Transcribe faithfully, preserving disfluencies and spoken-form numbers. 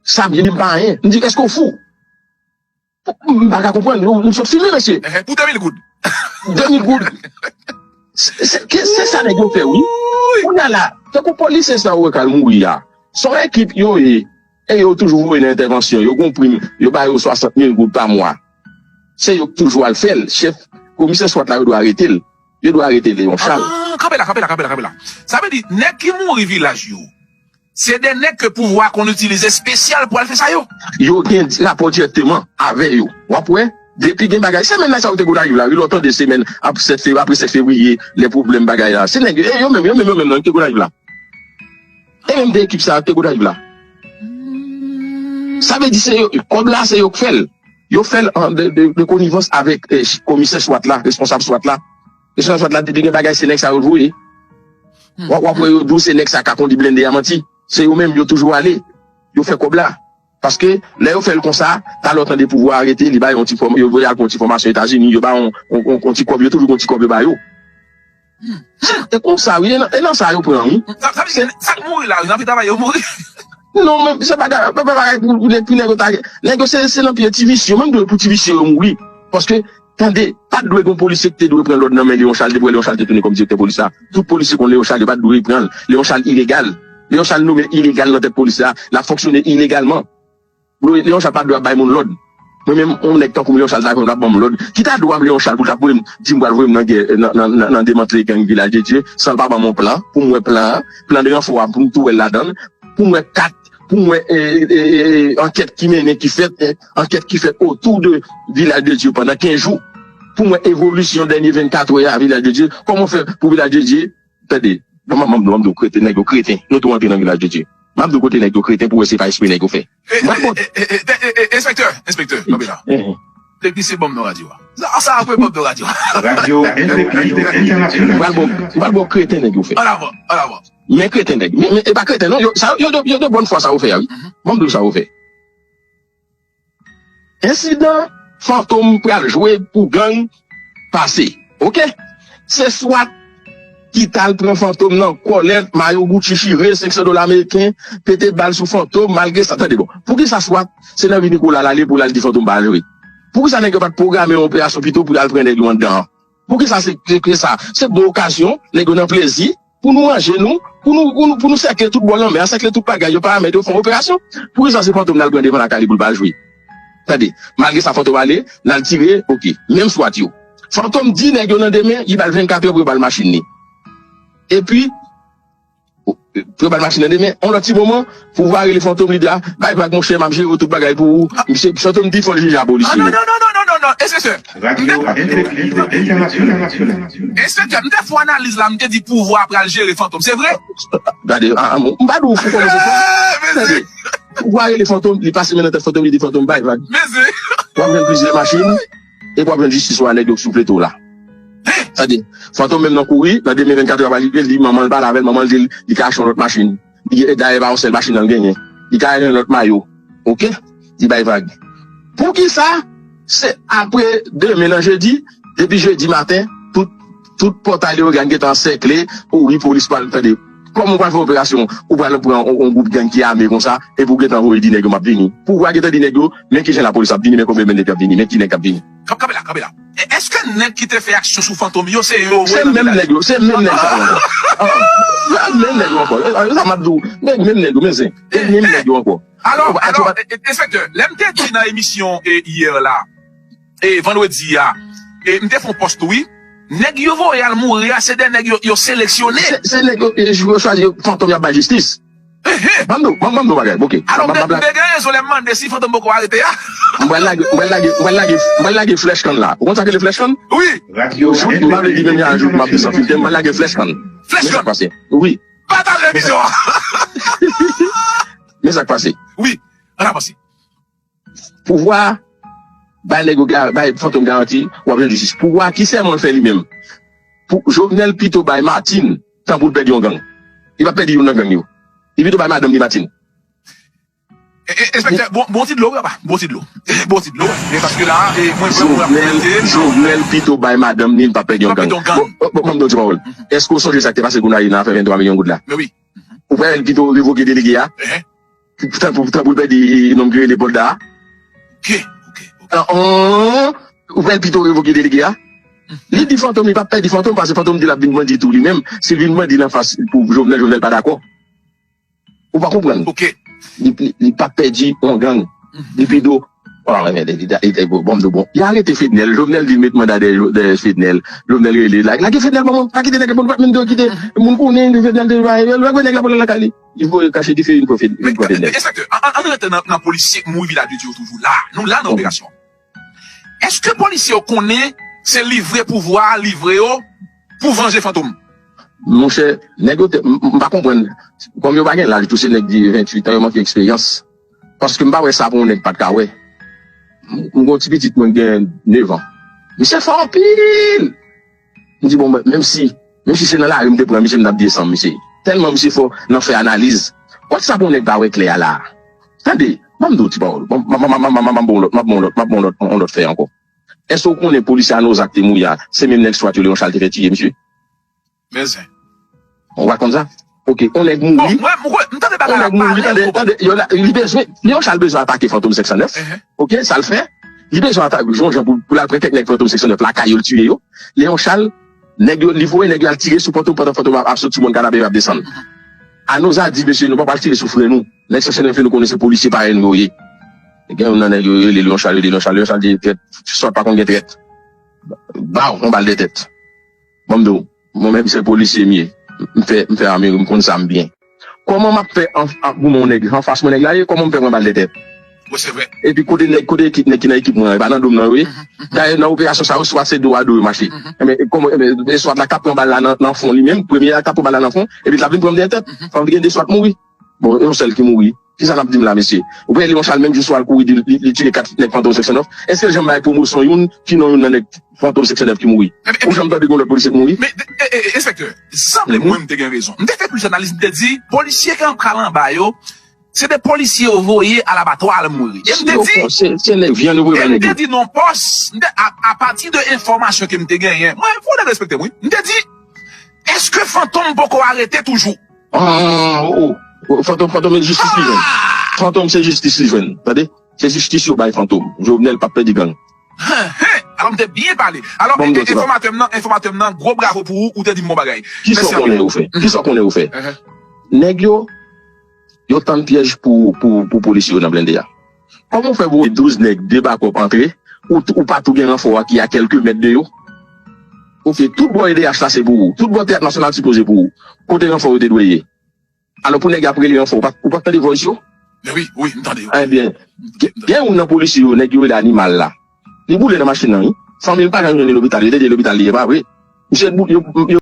Sa vle di m pa anyen. M di, èske w fou? M pa ka konprann. Nou, nou sot filme, mesye. Ehe, pou de mil goud. De mil goud. Se, se, ke- se sa nèg yo fè, wi. Kounye a la, tankou polisye sa yo wè k al mouri a. Se yon ekip yo ye. E yo toujou voye nan entèvansyon. Yo gon prim. Yo ba yo swasant mil goud pa mwa. Se yo k toujou al fè l. Chèf komisè swat la, yo dwe arete l. Yo dwe arete Leon Charles. Ah, kanpe la, kanpe la, kanpe la, kanpe la. Sa vle di, nèg ki mouri vilaj yo, se de nèg ke pouvwa konn itilize espesyal pou al fè sa yo. Yo gen rapò dirèkteman avè yo. W ap wè, depi gen bagay, semèn nan sa yo te Gonayiv la, wi, lè w tande semèn ap sèt fevriye, apre sèt fevriye, lè pwoblèm bagay la. Se nèg yo, e yo menm, yo menm, yo menm nan, yo te Gonayiv la. E menm de ekip sa yo te Gonayiv la. Sa vle di se yo, kòb la se yo k fè l. Yo fè l an de, de, de konivans avèk eh, komisè swat la, responsab swat la. Responsab swat la, depi gen bagay, se nèg sa yo voye. W ap w ap wè yo di w se nèg sa ka kondi blende a manti. Se yo menm, yo toujou ale. Yo fè kòb la. Paske, lè yo fè l konsa, talè w tande pouvwa arete, li ba yo yon ti fòm, yo voye al pou yon ti fòmasyon Etazini, yo ba yon, yon, yon, yon ti kòb, yo toujou gon ti kòb yo ba yo. Se konsa, wi, e nan, e nan sa yo pran, wi. Sa, sa vle di, sa k mouri la, wi, nan pita yo mouri. Non, men se bagay, pa bagay pou, pou, pou nèg yo ta, nèg yo se, se nan pye ti visye, menm dwe pou ti visye yo mouri. Paske, tande, pa t dwe gon polisye ki te dwe pran lòd nan men Leon Charles, depi Leon Charles te tounen kòm direktè polis la. Tout polisye konn Leon Charles, yo pa t dwe pran l. Leon Charles ilegal. Leon Charles nonmen ilegal nan tèt polis la, l ap fonksyone ilegalman. Leon Charles pa dwe ap bay moun lòd. Mwen menm, yon nèg tankou m, Leon Charles ta jwenn l ap ban m lòd. Ki ta dwe m, Leon Charles, pou l t ap voye m, di m pral voye m nan gè, nan, nan, nan, nan demantle gang Vilaj de Dye, san l pa ban m yon plan, pou m wè plan an, plan de ranfò a, pou m tou wè l ladan l, pou m wè kat, pou m wè, e, e, e, e, ankèt ki mennen, ki fèt, e, ankèt ki fèt otou de Vilaj de Dye pandan kenz jou, pou m wè evolisyon dènye vennkat è a Vilaj de Dye, kòman fè pou Vilaj de Dye Tande, m ap di w, m ap di w kreten, nèg yo kreten. Nou tou antre nan Vilaj de Dye. M ap di w kote nèg yo kreten pou w wè se pa espre nèg yo fè. M ap di w. Enspektè, enspektè, kanpe la. Te glise ban m nan radyo a. Sa, sa apre ban m nan radyo a. Radyo Entènasyonal. M ap di w, m ap di w kreten nèg yo fè. An avan, an avan. Men kreten nèg. Men, men e pa kreten non, yo, sa, yo, yo, yo de bòn fwa sa yo fè a, wi. M ap di w sa yo fè. Ensidan Fantom pral jwe pou gang pase. Oke? Se swat ki t al pran Fantom nan kòlèt, mayo Gucci chire, senk san dola ameriken, pete bal sou Fantom, malgre sa, tande bon. Poukisa swat, se nan vi Nicolas l ale pou l al di Fantom pa al jwe? Poukisa nèg yo pa t pwograme yon operasyon pito pou y al pran nèg yo anndan an? Poukisa se, se, se sa? Se bon okazyon, nèg yo nan plezi, pou nou ranje nou, pou nou, pou nou, pou nou sèkle tout bò lanmè a, sèkle tout bagay yo, paramèt yo, fè yon operasyon. Poukisa se Fantom n al pran devan lakay li pou l pa al jwe? Tande, malgre sa Fantom ale, n al tire, oke, menm swat yo. Fantom di nèg yo nan demen, li ba l vennkat è pou yo ba l machin li. Epi, pou yo ba l machin nan demen, yon lòt ti moman, pouvwa rele Fantom, li di a, bay vag monchè, m ap jere tout bagay pou ou. Misye, Fantom di fò l jije a polisye yo. Non, non, non, non, non, non, non, enspektè. Radyo Entènasyonal. Enspektè, m te fè analiz la, m te di pouvwa pral jere Fantom, se vre? Gade, a, a, m pa di w fou kòmanse fò. Tande, pouvwa rele Fantom, li pase men nan tèt Fantom, li di Fantom bay vag. W ap jwenn plizyè machin, epi w ap jwenn jistis ou a nèg yo k sou plato la. Tande, Fantom menm nan kouri, nan demen vennkat è a pral rive, li di manman l pale avè l, manman l di l, li ka achte yon lòt machin. Li, dayè pa yon sèl machin nan l genyen. Li ka achte yon lòt mayo. Oke? Li bay vag. Poukisa? Se apre demen nan jedi, depi jedi maten, tout, tout pòtay Leyogàn gentan ansèkle, o wi, polis pral, tande. Kòman w pral fè operasyon, ou pral pran yon, yon gwoup gang ki ame konsa, epi w gentan voye di nèg yo m ap vini. Pouvwa gentan di nèg yo, men kijan lapolis ap vini, men konbyen nèg k ap vini, men ki nèg k ap vini. Kanpe la, kanpe la. E, èske nèg ki te fè aksyon sou Fantom yo, se yo? Se menm nèg yo, se menm nèg sa yo ankò. Ah, se menm nèg yo ankò. E, e, sa m ap di w, menm, menm nèg yo, men se, se menm nèg yo ankò. Alò, alò, e, e, enspektè, lè m te di nan emisyon, e, yè la, e, vandredi a, e, m te fè yon pòs tou, wi. Nèg yo voye al mouri a, se de nèg yo, yo seleksyone. Se, se nèg yo, e, yo chwazi, Fantom y ap bay jistis. Ban m di w, ban m, ban m di w bagay, oke. Alò, m te, m te gen rezon lè m mande si Fantom poko arete a. M pral lage, m pral lage, m pral lage, m pral lage flèch kann la. Ou konn sa k rele flèch kann? Wi. Radyo Entènasyonal. M pa vle di menm jan jou m ap di san filtè, m pral lage flèch kann. Flèch kann. Men sa k pase. Wi. Pataje emisyon an. Men sa k pase. Wi. Ann avanse. Pouvwa bay nèg yo ga-, bay Fantom garanti, w ap jwenn jistis. Pouvwa ki sèman l fè li menm? Pou Jovenel pito bay Martine tan pou l pèdi yon gang. Li p ap pèdi youn nan gang yo. Li pito bay madanm li Martine. E, e, enspektè, bon, bon ti dlo, wi, papa. Bon ti dlo. Bon ti dlo. E paske la, e, mwen, mwen, mwen, Jovenel, mwen, Jovenel pito bay madanm li, li p ap pèdi yon gang. Bon, bon, bon, m di w ti pawòl. Èske w sonje sa k te pase Gonayiv nan afè venntwa milyon goud la? Men wi. Ou pa wè l pito revoke delege a? Ehe. Tanpri, tanpri pèdi nonm ki rele Pòlda a. Ok, ok, ok. Ah, oh, ou fè l pito revoke delege a. Li di Fantom, li pa pèdi Fantom, paske Fantom di l ap vin bandi tou li menm. Si l vin bandi nan fas pou Jovenel, Jovenel pa dakò. Ou pa konprann? Ok. Li, li, li pa pèdi yon gang. Li pito. Oh, men, li, li, li, bon, bon, bon. Li arete Fednel. Jovenel di met manda dèyè, dèyè Fednel. Jovenel rele. La, lage Fednel, bon, pa kite nèg la, bon, pa menm de kite. Moun konnen, Fednel de, lage nèg la pou lakay li. Li voye kache dife, vin pran Fed-, vin pran Fednel. Enspektè, an, an, an rete nan, nan polisye k mouri Vilaj de Dye yo toujou la. Nou la nan operasyon. Èske polisye yo konnen se livre pouvwa a livre yo pou vanje Fantom? Monchè, nèg yo te, m, m pa konprann. Kòm yo pa gen laj tou, se nèg de venntuit an, yo manke eksperyans. Paske m pa wè sa pou yon nèg pa t ka wè. M, m gon ti pitit mwen gen nèf an. Misye fò anpil. M di, bon, menm si, menm si se nan lari m te pran misye, m t ap desann misye. Tèlman misye fò nan fè analiz. Kot sa pou yon nèg pa wè klè a la? Tande, ban m di w ti pawòl. M ap ba w lòt, m ap ba w lòt, m ap ba w lòt, m ap ba w lòt, yon lòt fè ankò. Èske w konnen polisye Anoza k te mouri a, se menm nèg swat yo Leon Charles te fè tiye misye? Men zen. Ou pa konn sa? Ok, yon nèg Bon, mouri. mwen, mwen, mwen, m tande bagay Yon la nèg mouri, pale, tande, bon. Tande, yo la, li bezwen, Leon Charles bezwen atake Fantom senk san nèf. Mhm. Ok, sa l fè. Li bezwen atake, yon jan pou, pou l al pran kèk nèg Fantom senk san nèf lakay yo, l tiye yo. Leon Charles, nèg yo, li voye nèg yo al tire sou Fantom pandan Fantom ap, ap sot sou mòn kanapé ap desann. Anoza di, mesye, nou pa pral tire sou frè nou. Nèg senk san nèf yo, nou konnen se polisye parèy nou yo ye. Gen youn nan nèg yo, yo rele Leon Charles, yo di Leon Charles, Leon Charles di, trèt, swat pa konn gen trèt. Baw, yon bal de tèt. Ban m di w, mwen menm se polisye m ye. M fè, m fè ame, m konn sa m byen. Kòman m ap fè an, an, pou mwen nèg, anfas mwen nèg la ye, kòman m fè pran bal de tèt? Bon, se vre. Epi kote nèg, kote ekip nèg ki nan ekip mwen an, e pa nan do m nan yo ye. Dayè nan operasyon sa yo, swat se do a do yo mache. Enben, e kòman, enben, e swat la k ap pran bal la nan, nan fon li menm, premye a k ap pran bal la nan fon, epi l ap vin pran m dèyè tèt. Fò m gen de swat mouri. Bon, yon sèl ki mouri. Kisa n ap di m la, mesye? Ou pa Leon Charles menm jou swa l kouri di li, li tiye kat nèg Fantom senk san nèf. Èske l janm bay pwomosyon youn ki non youn nan nèg Fantom senk san nèf ki mouri? Ou janm tande gen lòt polisye k mouri? Men, e, e, e, enspektè, sanble mwen m te gen rezon. M te fè plis analiz, m te di, polisye k an pral anba yo, se de polisye yo voye al abatwa al mouri. E m te di, Se, se nèg vyann yo voye e bay m nèg te yo. Di non pòs, m te, a, apati de enfòmasyon ke m te genyen, mwen, fò nèg respekte m, wi. M te di, èske Fantom poko arete toujou? Ah, oh, oh. Fantom, Fantom, se jistis li jwenn. Fantom, se jistis li jwenn. Tande? Se jistis yo bay Fantom. Jovenel p ap pèdi gang. Hen, hen. Alò, m te byen pale. Alò, Bon, e, e, bon, bon. Enfòmatè m nan, enfòmatè m nan, gwo bravo pou ou, ou te di m bon bagay. Kisa w konnen yo fè? Kisa w konnen yo fè? Mhm. Nèg yo, yo tann pyèj pou, pou, pou polisye yo nan blende a. Kòman w fè voye douz nèg, de bakòp antre, ou, ou pa tou gen ranfò a ki a kèlke mèt de yo? Ok, tout bò E D H la se pou ou. Tout bò Teyat Nasyonal sipoze pou ou. Kote ranfò yo te dwe ye? Alò pou nèg ap rele ranfò, ou pa, ou pa tande voice yo? Men wi, wi, m tande yo. Ebyen, gen, gen youn nan polisye yo, nèg yo rele Animal la. Li boule nan machin nan, wi. Fanmi l pa janm jwenn li lopital, yo te di lopital li ye, pa vre. Misye bou-, yo, yo